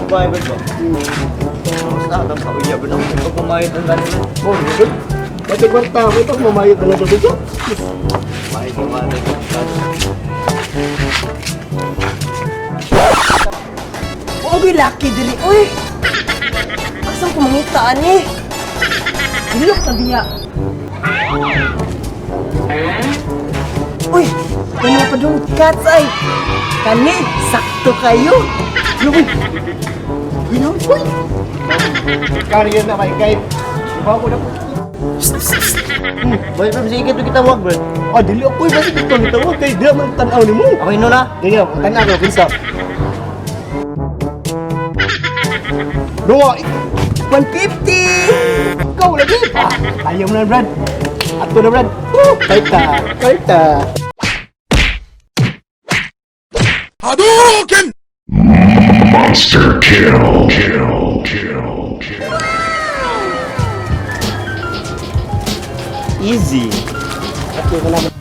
Babae ba ba? Basta, atang kauya ba na ako pumayot ang ganun. Oh, good. Pati kwarta mo ito, mamayot na lang sa dito. Bayad ka ba? Ogoy laki diri, uy! Asan ko mangita ani? Dilok na biya. Uy! Kanya pa dong cats ay! Kani, sakto kayo! Uy, uy! Carrier na kay kay. Diba ko na po? Boy, pero sige ito kita wag, bro. Ah, dili ako eh. Basta dito nito. Kay di man tanaw nimo. Okay no na. Dili, tanaw ko kinsa. Duwa, 150! ikaw lagi pa. Ayaw mo na, Brad. Ato na, Brad. Woo! Karta, karta. Monster kill. Kill. Kill. Kill. Easy. Ato na lang.